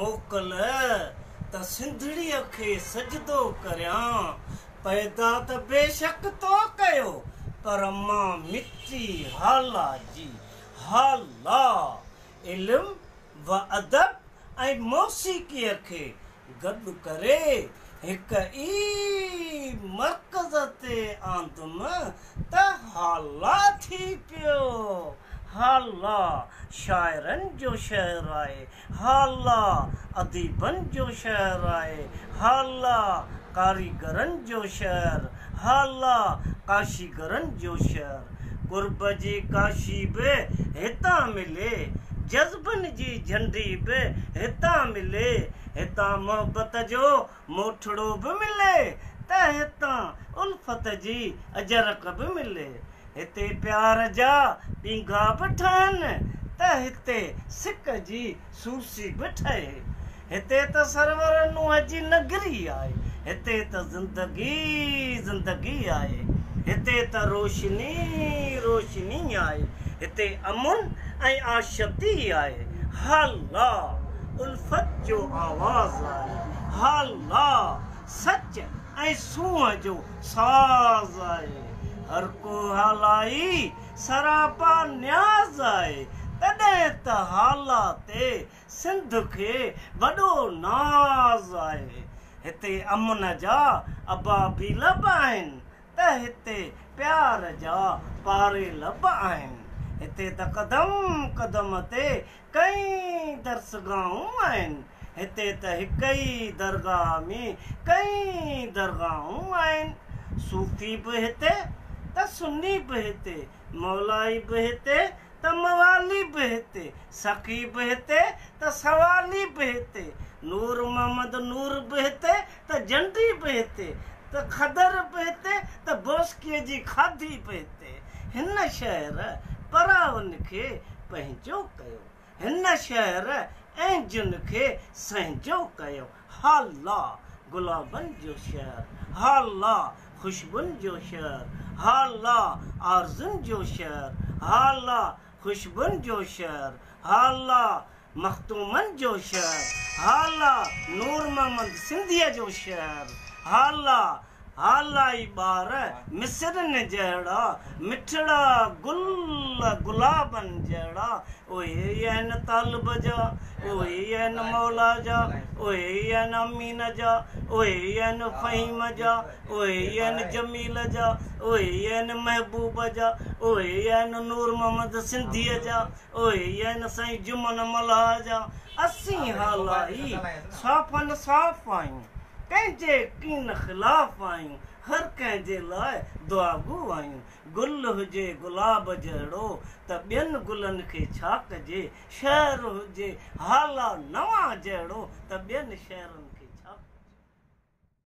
موڪل ته سنڌڙيء کي سجدو ڪريان. پيدا ته بيشڪ تو ڪيو، پر مان مٽي هالا جي. هالا! علم و ادب ۽ موسيقيء کي گڏ ڪري هڪ ئي مرڪز تي آندم ته هالا ٿي پيو. هالا شاعرن جو شهر آهي، هالا اديبن جو شهر آهي، هالا ڪاريگرن جو شهر، هالا ڪاشيگرن جو شهر. قرب جي ڪاشي به هتان ملي، جذبن جي جهنڊي به هتان ملي، هتان محبت جو موٺڙو به ملي ته هتان الفت جي اجرڪ به ملي. هتي پيار جا پينگها به ٺهن ته هتي سڪ جي سوسي به ٺهي. هتي ته سرور نوح جي نگري آهي. هتي ته زندگي زندگي آهي. هتي ته روشني روشني آهي. هتي امن ۽ آشتي آهي. هالا! الفت جو آواز آهي. هالا! سچ ۽ سونهن جو ساز آهي. هر ڪو هالائي سراپا نياز آهي. تڏهن ته هالا تي سنڌ کي وڏو ناز آهي. هتي امن جا ابابيل به آهن ته هتي پيار جا پاريل به آهن. هتي ته قدم قدم تي ڪئين درسگاهون آهن. هتي ته هڪ ئي درگاهه ۾ ڪئين درگاهون آهن. صوفي به هتي ته سني به هتي، مولائي به هتي ته موالي به هتي، سخي به هتي ته سوالي به هتي، نور محمد نور به هتي ته جنڊي به هتي، ته کدر به هتي ته بوسڪيء جي کاڌي به هتي. هن شهر پراون کي پنهنجو ڪيو. هن شهر اهنجن کي سهنجو ڪيو. هالا گلابن جو شهر، هالا خوشبن جو شهر، هالا آرزن جو شهر، هالا خوشبن جو شهر، هالا مخدومن جو شهر، هالا نور محمد سنڌيء جو شهر، هالا هالائي ٻار مصرين جهڙا، مٺڙا گل گلابن جهڙا، اهي ئي آهن طالب جا، اهي ئي آهن مولا جا، اهي ئي آهن امين جا، اهي ئي آهن فهيم جا، اهي ئي آهن جميل جا، اهي ئي آهن محبوب جا، اهي ئي آهن نور محمد سنڌيء جا، اهي ئي آهن سائين جمن ملاح جا. اسين هالائي صافن صاف آهيون، ڪنهن جي ڪين خلاف آهيون، هر ڪنهن جي لاء دعاگو آهيون. گل هجي گلاب جهڙو ته ٻين گلن کي ڇا ڪجي، شهر هجي هالا نوان جهڙو ته ٻين شهرن کي.